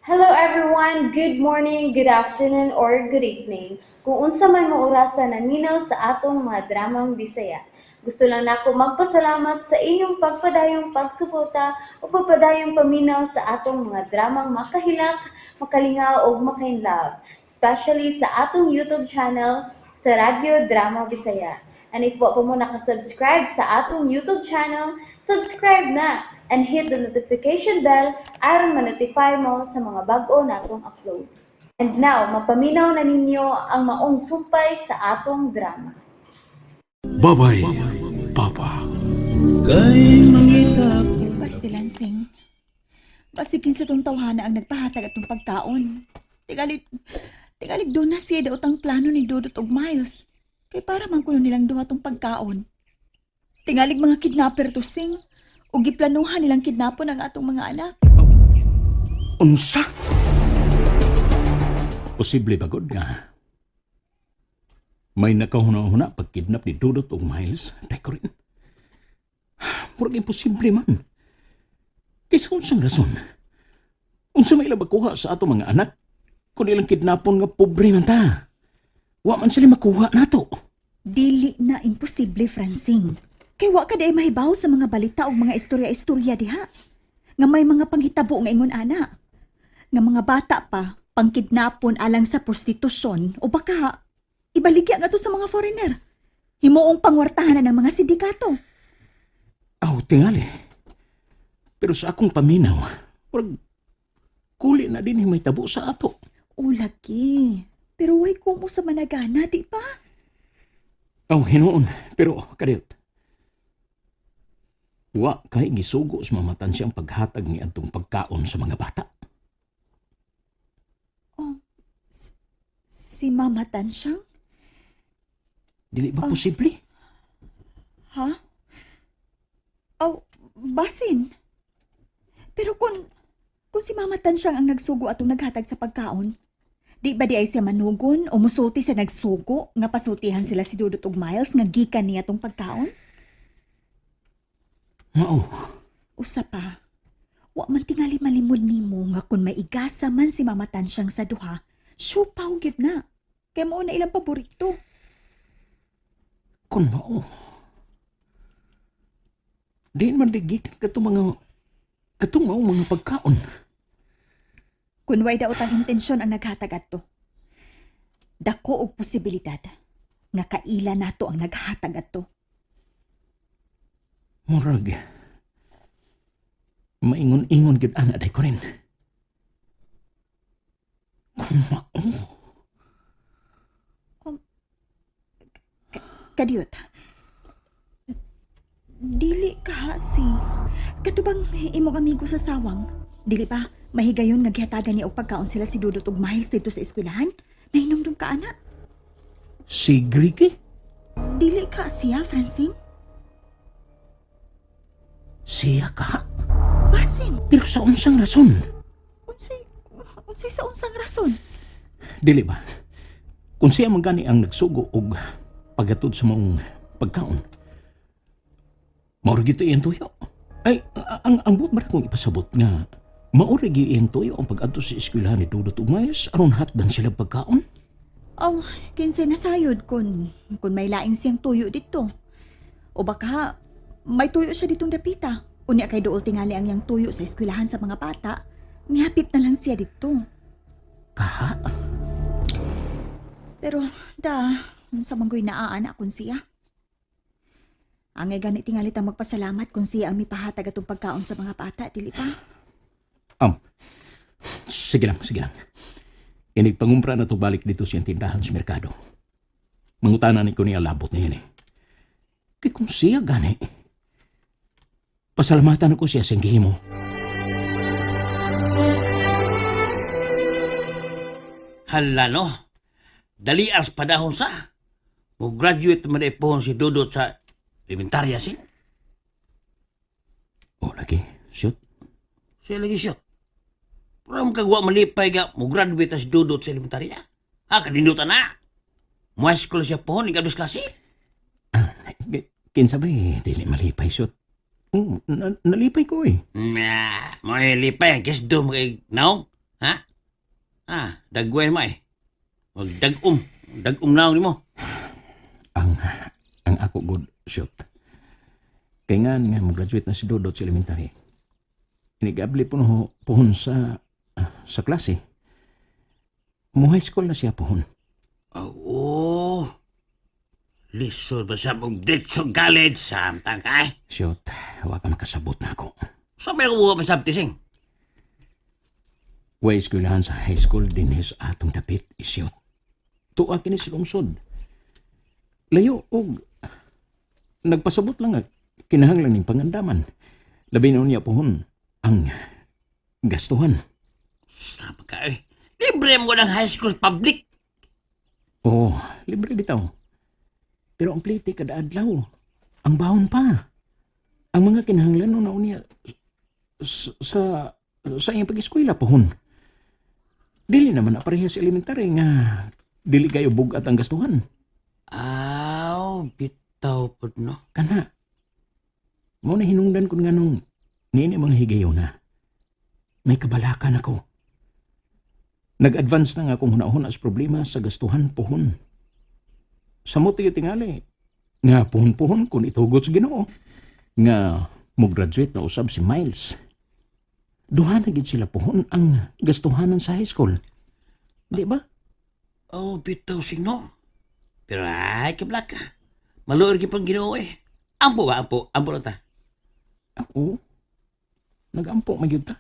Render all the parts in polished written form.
Hello everyone! Good morning, good afternoon, or good evening. Kung unsa man mo orasa naminaw sa atong mga dramang Bisaya. Gusto lang nako magpasalamat sa inyong pagpadayong pagsuporta o pagpadayong paminaw sa atong mga dramang makahilak, makalingaw ug makainlove, especially sa atong YouTube channel sa Radyo Drama Bisaya. And if wa pa mo nakasubscribe sa atong YouTube channel, subscribe na and hit the notification bell aron ma-notify mo sa mga bag-o natong uploads. And now, mapaminaw na ninyo ang maong sumpay sa atong drama. Babay, Papa. Basti Lansing. Basi kinsa tong tawhana ang nagpahatag atong pagkaon. Tigalig, tigalig doon na siya daot ang plano ni Dudot og Miles. Kay para man kuno nilang duha tong pagkaon. Tingalig mga kidnapper to, Sing. Ug giplanuhan nilang kidnapon ang atong mga anak. Unsa? Posible ba gud nga may nakahuna-huna pagkidnap ni Dudot og Miles? Day ko rin. Murag imposible man. Kaysa unsang rason? Unsa may ila makuha sa ato mga anak kung ilang kidnapon nga pobre man ta? Wa man sila makuha nato. Dili na imposible, Francine. Kay wa ka diay mahibaw sa mga balita o mga istorya-istorya diha. Nga may mga panghitabo nga ingon ana. Nga mga bata pa, pangkidnapon alang sa prostitusyon o baka ibaligya nga to sa mga foreigner. Himuong pangwartahan na ng mga sindikato. Aw, tingali. Pero sa akong paminaw, murag kuli na din may tabo sa ato. O lagi. Pero way kumo sa managana, di ba? Aw, hinuon. Pero, kadiyot. Wa kay gisugo sa mamatan siyang paghatag ni adtong pagkaon sa mga bata. Oh, si Mama Tansyang? Dili ba Ah. posible? Ha? Aw, basin. Pero kung si Mama Tansyang ang nagsugo atong naghatag sa pagkaon, di ba di ay siya manugon o musulti sa nagsugo nga pasultihan sila si Dudot ug Miles nga gikan niya tong pagkaon? Mao. Usa pa, wa man tingali malimod nimo nga kung maigasa man si Mama Tansyang sa duha, siupaw gyud na. Kay mao na ilang paborito. Kung mao. Di man di gikan katong mao mga pagkaon. Kun way daot ang intensyon ang naghatag adto. Dako og posibilidad nga kaila nato ang naghatag adto. Murag maingon-ingon gyud ana day ko rin. Kung mao. Kadiyot. Dili ka si katubang imong amigo sa sawang. Dili ba mahigayon nga gihatagan niya og pagkaon sila si Dudot ug Miles dito sa eskwelahan? Nahinumdum ka ana? Si Griki? Dili ka siya, Francine? Siya ka. Basin. Pero sa unsang rason? Unsay unsay sa unsang rason? Dili ba? Kung siya man gani ang nagsugo og paghatod sa maong pagkaon, mao ra gyud to iyang tuyo. Ay, ang buot ba kong ipasabot nga mao ra gyud iyang tuyo ang pag-adto sa eskwelahan ni Dudot ug Miles aron hatdan sila pagkaon? Aw, kinsay nasayod kun may laing siyang tuyo dito. O baka may tuyo siya ditong dapita. Unya kay duol tingali ang iyang tuyo sa eskwelahan sa mga bata. Mihapit na lang siya dito. Kaha? Pero da, unsa man ko'y naa kun siya. Angay gani tingali tang magpasalamat kung siya ang mipahatag atong pagkaon sa mga bata, dili pa? Sige lang, sige lang. Inig pangumpra na to balik dito siyang tindahan sa merkado. Mangutana ni ko niya labot niya eh. Kay kung siya gani, pasalamatan ko siya sa gihimo. Hala no. Dali as padahon sa. Mo graduate man pohon si Dudot sa elementarya si. Oh, lagi. Shoot. Siya lagi siya. Pero kagwa malipay ga mo graduate si Dudot sa elementarya. Ha, kanindutan na. Mo high school siya pohon, ikabis klase. Ah, kinsa ba eh, dili malipay, shoot. Oh, nalipay ko eh. Nah, mo lipay ang kisdom kay naong. Ha? Ah, dagway mo eh. Magdag-um. Dag-um na nimo. Ang ako good shoot. Kay nga nga mo-graduate na si Dodot sa elementary. Inigabli po no, puhon sa sa klase. Mo high school na siya puhon. Oo. Lisod ba sa mong ditso college samtang ka eh? Shoot, wa ka makasabot na ako. So may kuha pa sabtising. Way eskwelahan sa high school dinhi sa atong dapit isyot. Tuwa kini sa lungsod. Layo og nagpasabot lang nga kinahanglan ning pangandaman. Labi na unya pohon ang gastuhan. Sama ka eh. Libre mo ng high school public. Oo, libre bitaw. Pero ang plite kada adlaw, ang baon pa. Ang mga kinahanglan no na unya sa sa iyang pag-eskwela pohon. Dili naman na pareha sa elementary nga dili kayo bugat ang gastuhan. Aw, bitaw po no. Kana. Mao na hinungdan kun nganong niini mga higayon na. May kabalakan ako. Nag-advance na nga akong hunahuna sa problema sa gastuhan pohon. Samot yung tingali. Nga pohon-pohon kun itugot sa Ginoo. Nga mo-graduate na usab si Miles. Duha na gid sila pohon ang gastuhanan sa high school. Di ba? Oh, bitaw sing no. Pero ay, kablak ka. Maluor gyud pang Ginoo eh. Ampo ba? Ampo. Ampo lang ta. Oo. Nagampo man gyud ta.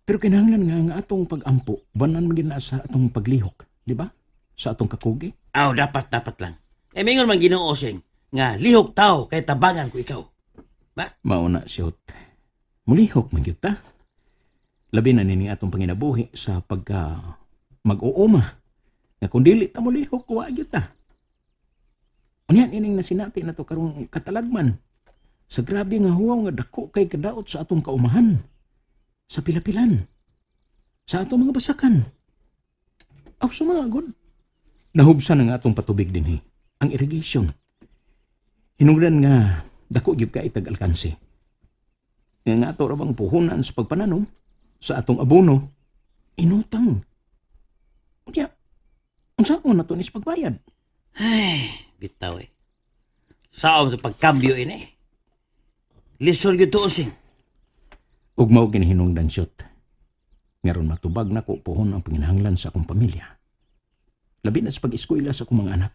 Pero kinahanglan nga ang atong pagampo banan man gyud na sa atong paglihok, di ba? Sa atong kakugi. Aw, dapat, dapat lang. Eh, mingon man Ginoo sing nga lihok tao kay tabangan ko ikaw. Mao na siyot. Mulihok man gyud ta. Labi na nining atong panginabuhi sa pagka mag-uuma. Nga kung dili ta mulihok, wa gyud ta. Unya ining nasinati na to karong katalagman. Sa grabe nga huwaw nga dako kay kadaot sa atong kaumahan. Sa pilapilan. Sa atong mga basakan. Aw sumagod. Nahubsan ang atong patubig dinhi. Ang irrigation. Hinungdan nga dako gyud ka itag alkanse. Nga nga ato ra bang puhunan sa pagpananom sa atong abono inutang. Unya, unsaon na to ni sa pagbayad? Ay, bitaw eh. Sao to pagkambyo ini? Lisod gyud tuo sing. Ug mao ginihinungdan siyot. Ngaron matubag nako puhon ang panginahanglan sa akong pamilya. Labi na sa pag-eskwela sa akong mga anak.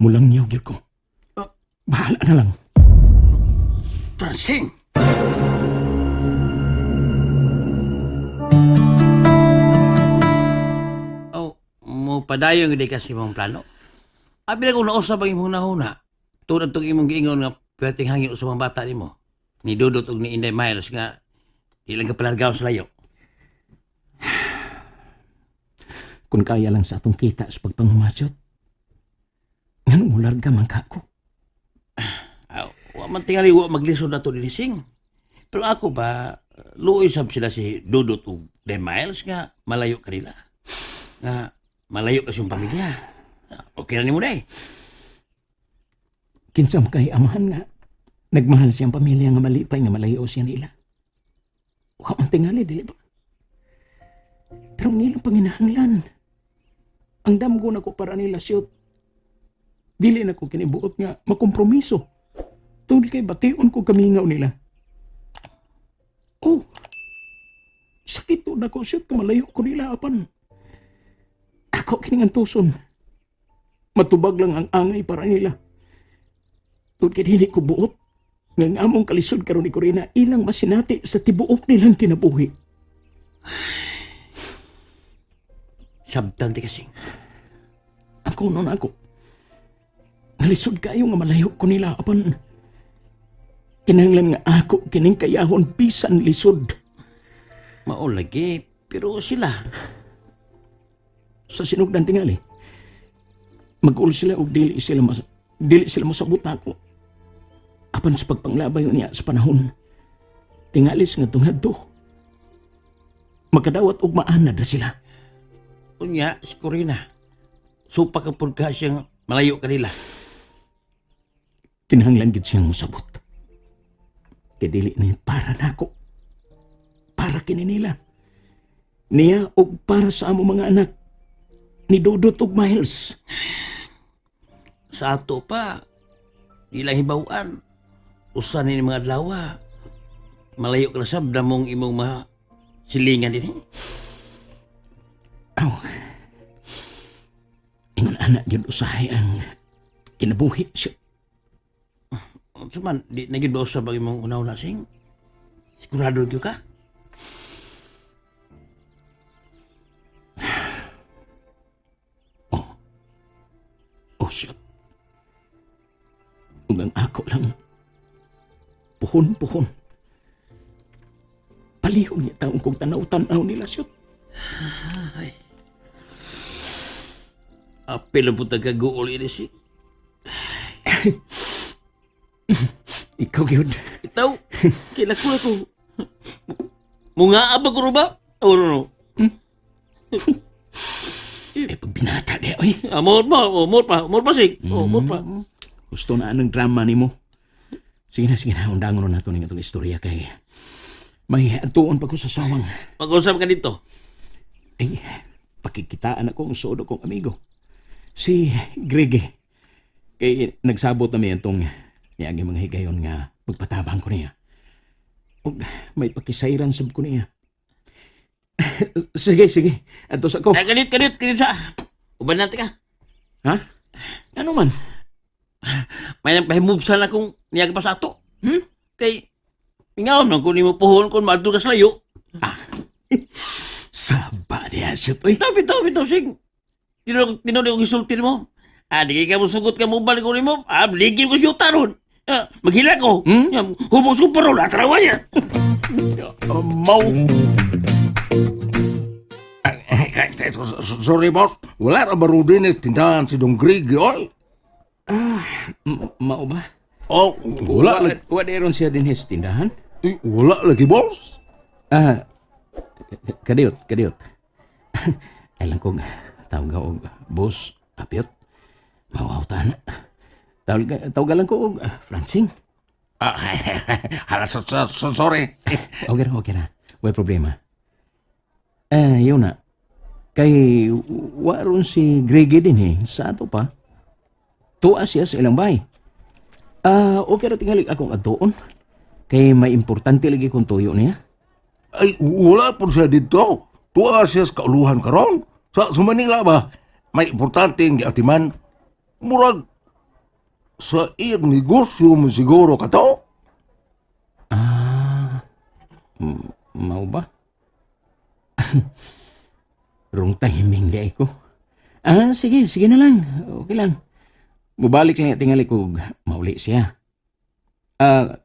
Mulang niyaw gyud ko. Bahala na lang. Francine! Oh, mo padayon gid kasi mong plano. Abi na kung nausap ang imong nahuna. Tulad tong imong giingon nga perting hangyo sa mga bata nimo. Ni Dudot og ni Inday Miles nga di lang ka palargaw sa layo. Kung kaya lang sa atong kita sa pagpangumasyot. Nganong mularga man ka ko? Ah, wa man tingali wa maglisod na to dinhi sing. Pero ako ba luoy sab sila si Dudot ug Inday Miles nga malayo kanila. Nga malayo kasi yung pamilya. Ah, okay ra nimo day. Kinsa man kay amahan nga nagmahal siyang pamilya nga malipay nga malayo siya nila. Wa man tingali dili ba? Pero ang ilang panginahanglan. Ang damgo nako para nila siyot. Dili na ko kinibuot nga makompromiso. Tungod kay bation ko kamingaw nila. Oh, sakit to nako siyot kamalayo ko nila apan. Ako kining antuson. Matubag lang ang angay para nila. Tungod kay dili ko buot nga ang among kalisod karon ni Corina ilang masinati sa tibuok nilang kinabuhi. Sabtan ti kasing. Ang kuno na ako. Nalisod kayo nga malayo ko nila apan kinahanglan nga ako kining kayahon bisan lisod Mao lagi, pero sila sa sinugdan tingali. Mag-uol sila og dili sila mosabot ako. Apan sa pagpanglabay niya sa panahon tingalis nga tungadto. Magkadawat og maanad na sila. unya si Corina. Supa ka pud ka siyang malayo kanila. Kinahanglan gid siyang mosabot. Kay dili na yun para nako. Para kini nila. Niya og para sa amo mga anak. Ni Dudot og Miles. Sa ato pa, di lang hibawan. Usa ni mga adlaw. Malayo ka na sab damong imong mga silingan din. Aw. Ingon anak gyud usahay ang kinabuhi siya. Unsa man, di na gyud ba usab ang imong una-una, Sing? Sigurado gyud ka? Oh. Oh, shit. Ug ang ako lang. Puhon, puhon. Palihog niya taong kong tanaw-tanaw nila, shoot. Ay. Apil ang punta kaguol ini, Sing. Ikaw yun. Itaw, kila ko ako. Munga ba ko ba? Oh, no, no. Eh, pag binata di, oy. Amor pa, amor pa, amor pa, Sing. Oh, amor pa. Gusto na anong drama nimo. Sige na, sige na. Undangon na nato ning atong istorya kay may atuon pa ko sa sawang. Mag-usap ka dito. Ay, pakikitaan ako ang suod kong amigo. Si Greg. Kay nagsabot na mi atong niagi mga higayon nga magpatabang ko niya. Ug may pakisayran sab ko niya. Sige, sige. Ato sa ko. Ay, kanit, kanit, kanit sa. Uban natin ka. Ha? Ano man? May nang pahimubsan akong niyaga pa sa ato. Hmm? Kay, ingaw man kung nimo puhon kung maadto ka sa layo. Saba diya siya, oy. Bitaw, bitaw, bitaw, Sing. Tinuod, tinuod yung gisulti mo. Ah, di ka mo sugot ka mo balik ko nimo. Ah, ligin ko siyuta ron. Ah, maghila ko. Hmm? Ah, hubos ko parol, atrawa niya. Mau. Sorry, boss. Wala ra ba din tindahan si Dong Greg, oy? Mao ba? Oh, wala lagi. Wa ron siya din his tindahan? Eh, wala lagi, boss. Ah, kadiyot, kadiyot. Ay lang kong tawag ka og boss, apyot. Mawaw ta na. Tawag, tawag lang ko og Francing. Ah, hala, sorry. Okay ra, okay ra. Way problema. Eh, yun na. Kay waron si Greggy din eh, sa ato pa. Tuwa siya sa ilang bahay. Ah, okay ra tingali akong adtuon. Kay may importante lagi kung tuyo niya. Ay, wala po siya dito. Tuwa siya sa kauluhan karon. Sa Manila ba? May importante ang giatiman. Murag sa iyang negosyo mo siguro ka to. Ah, mao ba? Wrong timing di ko. Ah, sige, sige na lang. Okay lang. Mubalik lang tingali ko mauli siya. Ah,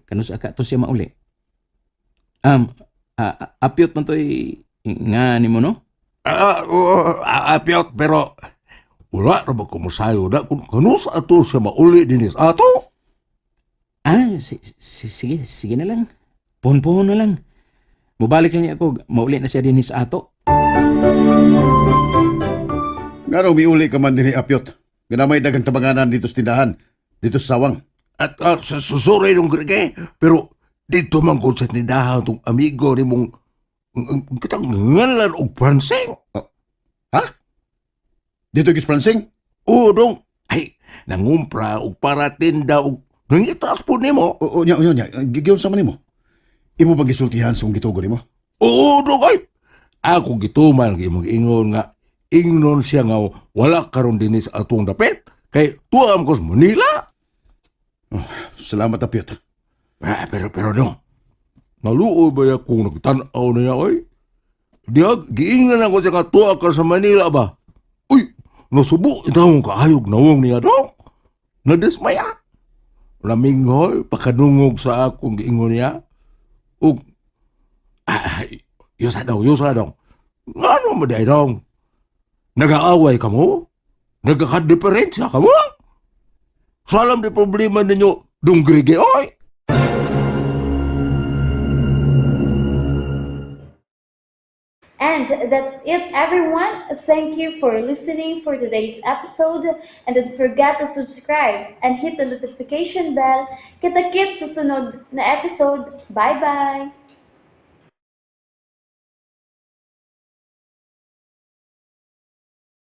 kanus aka to siya mauli? Apyot man to'y nga nimo no? Ah, oo, apyot, pero wala ra ba kumusayo na kung kanus ato siya mauli dinis ato? Ah, sige, sige na lang. Pohon-pohon na lang. Mubalik lang niya ako, mauli na siya din sa ato. Nga miuli ka man dinhi, Apyot. Ganamay dagang tabanganan dito sa tindahan, dito sa sawang. At sa sorry nung Greg, pero dito man ko sa tindahan tong amigo ni mong kitang ngalan og Francing. Dito gis Pransing? Oo, dong. Ay, nangumpra og para tinda og nangitaas po nimo. Oo, nya, nya, nya. Gigiyon sa man nimo. Imo bang gisultihan sa mong gitugo nimo? Oo, dong. Ay, ako gituman kay imong ingon nga ingnon siya nga wala karon dinhi sa atong dapit kay tuam ko sa Manila. Salamat, Apyot. Ah, pero dong. Naluoy ba ya kung nagtan-aw na niya, oy? Diag, giingnan ako siya nga tuwa ka sa Manila ba? Uy, nasubo itong kaayog nawong niya dong. Nadismaya. Laminghoy, pakadungog sa akong giingon niya. Ug, ah, yusa daw, yusa daw. Ngano mo day dong? Nagaaway ka mo? Nagkakadiferensya ka mo? Salam di problema ninyo, dong Grige, oy! And that's it, everyone. Thank you for listening for today's episode. And don't forget to subscribe and hit the notification bell. Kita-kits sa sunod na episode. Bye-bye!